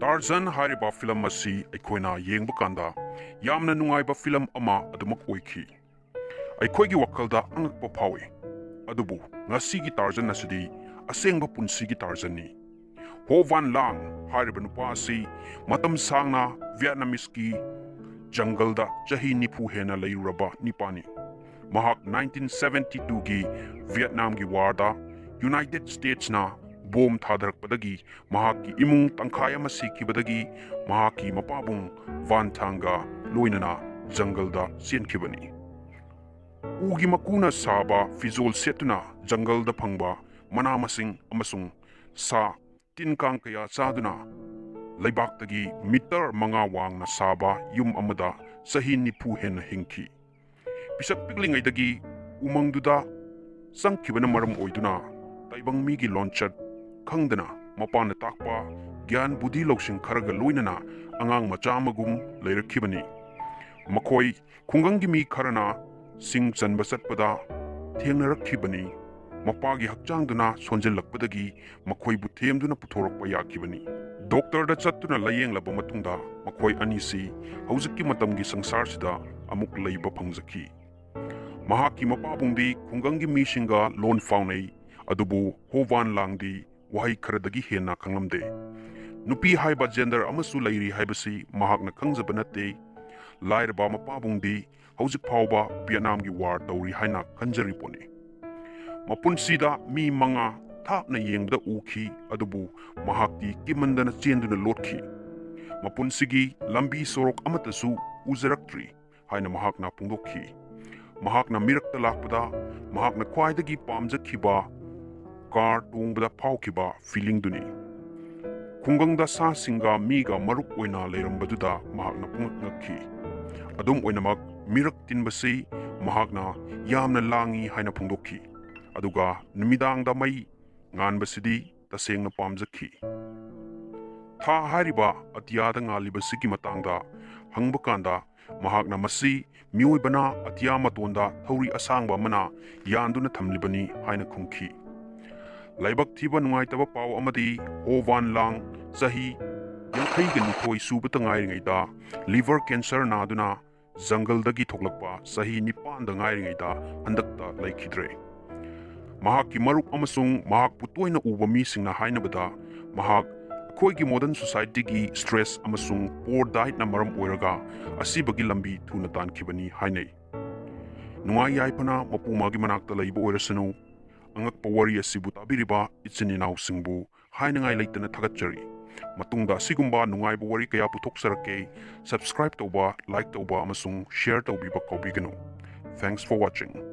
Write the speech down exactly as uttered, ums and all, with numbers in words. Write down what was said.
Tarzan ꯍꯥꯏꯔꯤꯕ film ꯑꯁꯤ ꯑꯩꯈꯣꯏꯅ ꯌꯦꯡꯕ ꯀꯥꯟꯗ ꯌꯥꯝꯅ ꯅꯨꯡꯉꯥꯏꯕ ꯐꯤꯂꯝ ꯑꯃ ꯑꯗꯨꯃꯛ ꯑꯣꯏꯈꯤ꯫ ꯑꯩꯈꯣꯏꯒꯤ ꯋꯥꯈꯜꯗ ꯑꯉꯛꯄ ꯐꯥꯎꯏ꯫ ꯑꯗꯨꯕꯨ ꯉꯁꯤꯒꯤ ꯇꯥꯔꯖꯟ ꯑꯁꯤꯗꯤ ꯑꯁꯦꯡꯕ ꯄꯨꯟꯁꯤꯒꯤ ꯇꯥꯔꯖꯟꯅꯤ꯫ ꯍꯣ ꯚꯥꯟ ꯂꯥꯡ ꯍꯥꯏꯔꯤꯕ ꯅꯨꯄꯥ ꯑꯁꯤ ꯃꯇꯝ ꯁꯥꯡꯅ ꯚꯤꯌꯦꯠꯅꯥꯃꯤꯁꯀꯤ ꯖꯪꯒꯜꯗ ꯆꯍꯤ ꯅꯤꯐꯨ ꯍꯦꯟꯅ ꯂꯩꯔꯨꯔꯕ ꯅꯤꯄꯥꯅꯤ꯫ ꯃꯍꯥꯛ ꯅꯥꯏꯟꯇꯤꯟ ꯁꯚꯦꯟꯇꯤ ꯇꯨꯒꯤ ꯚꯤꯌꯦꯠꯅꯥꯝꯒꯤ ꯋꯥꯔꯗ ꯌꯨꯅꯥꯏꯇꯦꯗ ꯁ꯭ꯇꯦꯠꯁꯅ ꯕꯣꯝ ꯊꯥꯗꯔꯛꯄꯗꯒꯤ ꯃꯍꯥꯛꯀꯤ ꯏꯃꯨꯡ ꯇꯪꯈꯥꯏ ꯑꯃ ꯁꯤꯈꯤꯕꯗꯒꯤ ꯃꯍꯥꯛꯀꯤ ꯃꯄꯥꯕꯨꯡ ꯚꯥꯟ ꯊꯥꯡꯒ ꯂꯣꯏꯅꯅ ꯖꯪꯒꯜꯗ ꯆꯦꯟꯈꯤꯕꯅꯤ꯫ ꯎꯒꯤ ꯃꯀꯨꯅ ꯁꯥꯕ ꯐꯤꯖꯣꯜ ꯁꯦꯠꯇꯨꯅ ꯖꯪꯒꯜꯗ ꯐꯪꯕ ꯃꯅꯥ ꯃꯁꯤꯡ ꯑꯃꯁꯨꯡ ꯁꯥ ꯇꯤꯟ ꯀꯥꯡ ꯀꯌꯥ ꯆꯥꯗꯨꯅ ꯂꯩꯕꯥꯛꯇꯒꯤ ꯃꯤꯇꯔ ꯃꯉꯥ ꯋꯥꯡꯅ ꯁꯥꯕ ꯌꯨꯝ ꯑꯃꯗ ꯆꯍꯤ ꯅꯤꯐꯨ ꯍꯦꯟꯅ ꯍꯤꯡꯈꯤ꯫ ꯄꯤꯁꯛ ꯄꯤꯛꯂꯤꯉꯩꯗꯒꯤ ꯎꯃꯪꯗꯨꯗ ꯆꯪꯈꯤꯕꯅ ꯃꯔꯝ ꯑꯣꯏꯗꯨꯅ ꯇꯥꯏꯕꯪ ꯃꯤꯒꯤ ꯂꯣꯟꯆꯠ ꯈꯪꯗꯅ ꯃꯄꯥꯅ ꯇꯥꯛꯄ ꯒ꯭ꯌꯥꯟ ꯕꯨꯙꯤ ꯂꯧꯁꯤꯡ ꯈꯔꯒ ꯂꯣꯏꯅꯅ ꯑꯉꯥꯡ ꯃꯆꯥ ꯑꯃꯒꯨꯝ ꯂꯩꯔꯛꯈꯤꯕꯅꯤ꯫ ꯃꯈꯣꯏ ꯈꯨꯡꯒꯪꯒꯤ ꯃꯤ ꯈꯔꯅ ꯁꯤꯡ ꯆꯟꯕ ꯆꯠꯄꯗ ꯊꯦꯡꯅꯔꯛꯈꯤꯕꯅꯤ꯫ ꯃꯄꯥꯒꯤ ꯍꯛꯆꯥꯡꯗꯨꯅ ꯁꯣꯟꯖꯤꯜꯂꯛꯄꯗꯒꯤ ꯃꯈꯣꯏꯕꯨ ꯊꯦꯝꯗꯨꯅ ꯄꯨꯊꯣꯔꯛꯄ ꯌꯥꯈꯤꯕꯅꯤ꯫ ꯗꯣꯛꯇꯔꯗ ꯆꯠꯇꯨꯅ ꯂꯥꯌꯦꯡꯂꯕ ꯃꯇꯨꯡꯗ ꯃꯈꯣꯏ ꯑꯅꯤꯁꯤ ꯍꯧꯖꯤꯛꯀꯤ ꯃꯇꯝꯒꯤ ꯁꯪꯁꯥꯔꯁꯤꯗ ꯑꯃꯨꯛ ꯂꯩꯕ ꯐꯪꯖꯈꯤ꯫ ꯃꯍꯥꯛꯀꯤ ꯃꯄꯥꯕꯨꯡꯗꯤ ꯈꯨꯡꯒꯪꯒꯤ ꯃꯤꯁꯤꯡꯒ ꯂꯣꯟ ꯐꯥꯎꯅꯩ, ꯑꯗꯨꯕꯨ ꯍꯣ ꯚꯥꯟ ꯂꯥꯡꯗꯤ ꯋꯥꯍꯩ ꯈꯔꯗꯒꯤ ꯍꯦꯟꯅ ꯈꯪꯂꯝꯗꯦ꯫ ꯅꯨꯄꯤ ꯍꯥꯏꯕ ꯖꯦꯟꯗꯔ ꯑꯃꯁꯨ ꯂꯩꯔꯤ ꯍꯥꯏꯕꯁꯤ ꯃꯍꯥꯛꯅ ꯈꯪꯖꯕ ꯅꯠꯇꯦ꯫ ꯂꯥꯏꯔꯕ ꯃꯄꯥꯕꯨꯡꯗꯤ ꯍꯧꯖꯤꯛ ꯐꯥꯎꯕ ꯚꯤꯌꯦꯠꯅꯥꯝꯒꯤ ꯋꯥꯔ ꯇꯧꯔꯤ ꯍꯥꯏꯅ ꯈꯟꯖꯔꯤ ꯄꯣꯠꯅꯤ꯫ ꯃꯄꯨꯟꯁꯤꯗ ꯃꯤ ꯃꯉꯥ ꯊꯥꯞꯅ ꯌꯦꯡꯕꯗ ꯎꯈꯤ, ꯑꯗꯨꯕꯨ ꯃꯍꯥꯛꯇꯤ ꯀꯤꯃꯟꯗꯅ ꯆꯦꯟꯗꯨꯅ ꯂꯣꯠꯈꯤ꯫ ꯃꯄꯨꯟꯁꯤꯒꯤ ꯂꯝꯕꯤ ꯁꯣꯔꯣꯛ ꯑꯃꯠꯇꯁꯨ ꯎꯖꯔꯛꯇ꯭ꯔꯤ ꯍꯥꯏꯅ ꯃꯍꯥꯛꯅ ꯐꯣꯡꯗꯣꯛꯈꯤ꯫ ꯃꯍꯥꯛꯅ ꯃꯤꯔꯛꯇ ꯂꯥꯛꯄꯗ ꯃꯍꯥꯛꯅ ꯈ꯭ꯋꯥꯏꯗꯒꯤ ꯄꯥꯝꯖꯈꯤꯕ ꯀꯥꯔ ꯇꯣꯡꯕꯗ ꯐꯥꯎꯈꯤꯕ ꯐꯤꯂꯤꯡꯗꯨꯅꯤ꯫ ꯈꯨꯡꯒꯪꯗ ꯁꯥꯁꯤꯡꯒ ꯃꯤꯒ ꯃꯔꯨꯞ ꯑꯣꯏꯅ ꯂꯩꯔꯝꯕꯗꯨꯗ ꯃꯍꯥꯛꯅ ꯄꯨꯡꯉꯛ ꯉꯛꯈꯤ꯫ ꯑꯗꯨꯝ ꯑꯣꯏꯅꯃꯛ, ꯃꯤꯔꯛ ꯇꯤꯟꯕꯁꯤ ꯃꯍꯥꯛꯅ ꯌꯥꯝꯅ ꯂꯥꯡꯏ ꯍꯥꯏꯅ ꯐꯣꯡꯗꯣꯛꯈꯤ꯫ ꯑꯗꯨꯒ ꯅꯨꯃꯤꯗꯥꯡꯗ ꯃꯩ ꯉꯥꯟꯕꯁꯤꯗꯤ ꯇꯁꯦꯡꯅ ꯄꯥꯝꯖꯈꯤ꯫ ꯊꯥ ꯍꯥꯏꯔꯤꯕ ꯑꯇꯤꯌꯥꯗ ꯉꯥꯜꯂꯤꯕꯁꯤꯒꯤ ꯃꯇꯥꯡꯗ ꯍꯪꯕ ꯀꯥꯟꯗ, ꯃꯍꯥꯛꯅ ꯃꯁꯤ ꯃꯤꯑꯣꯏꯕꯅ ꯑꯇꯤꯌꯥ ꯃꯇꯣꯟꯗ ꯊꯧꯔꯤ ꯑꯁꯥꯡꯕ ꯑꯃꯅ ꯌꯥꯟꯗꯨꯅ ꯊꯝꯂꯤꯕꯅꯤ ꯍꯥꯏꯅ ꯈꯨꯝꯈꯤ꯫ ꯂꯥꯏꯕꯛ ꯊꯤꯕ ꯅꯨꯡꯉꯥꯏꯇꯕ ꯄꯥꯎ ꯑꯃꯗꯤ ꯍꯣ ꯚꯥꯟ ꯂꯥꯡ ꯆꯍꯤ ꯌꯥꯡꯈꯩꯒ ꯅꯤꯊꯣꯏ ꯁꯨꯕꯇ ꯉꯥꯏꯔꯤꯉꯩꯗ liver cancer ꯅꯥꯗꯨꯅ ꯖꯪꯒꯜꯗꯒꯤ ꯊꯣꯛꯂꯛꯄ ꯆꯍꯤ ꯅꯤꯄꯥꯟꯗ ꯉꯥꯏꯔꯤꯉꯩꯗ ꯍꯟꯗꯛꯇ ꯂꯩꯈꯤꯗ꯭ꯔꯦ꯫ ꯃꯍꯥꯛꯀꯤ ꯃꯔꯨꯞ ꯑꯃꯁꯨꯡ ꯃꯍꯥꯛꯄꯨ ꯇꯣꯏꯅ ꯎꯕ ꯃꯤꯁꯤꯡꯅ ꯍꯥꯏꯅꯕꯗ, ꯃꯍꯥꯛ ꯑꯩꯈꯣꯏꯒꯤ modern society ꯒꯤ stress ꯑꯃꯁꯨꯡ poor diet ꯅ ꯃꯔꯝ ꯑꯣꯏꯔꯒ ꯑꯁꯤꯕꯒꯤ ꯂꯝꯕꯤ ꯊꯨꯅ ꯇꯥꯟꯈꯤꯕꯅꯤ ꯍꯥꯏꯅꯩ꯫ ꯅꯨꯡꯉꯥꯏ ꯌꯥꯏꯐꯅ ꯃꯄꯨ ꯃꯥꯒꯤ ꯃꯅꯥꯛꯇ ꯂꯩꯕ ꯑꯣꯏꯔꯁꯅꯨ꯫ ꯑꯉꯛꯄ ꯋꯥꯔꯤ ꯑꯁꯤꯕꯨ ꯇꯥꯕꯤꯔꯤꯕ ꯏꯆꯤꯟ ꯏꯅꯥꯎꯁꯤꯡꯕꯨ ꯍꯥꯏꯅꯉꯥꯏ ꯂꯩꯇꯅ ꯊꯥꯒꯠꯆꯔꯤ꯫ ꯃꯇꯨꯡꯗ ꯑꯁꯤꯒꯨꯝꯕ ꯅꯨꯡꯉꯥꯏꯕ ꯋꯥꯔꯤ ꯀꯌꯥ ꯄꯨꯊꯣꯛꯆꯔꯛꯀꯦ꯫ Subscribe ꯇꯧꯕ, like ꯇꯧꯕ ꯑꯃꯁꯨꯡ share ꯇꯧꯕꯤꯕ ꯀꯥꯎꯕꯤꯒꯅꯨ꯫ Thanks for watching.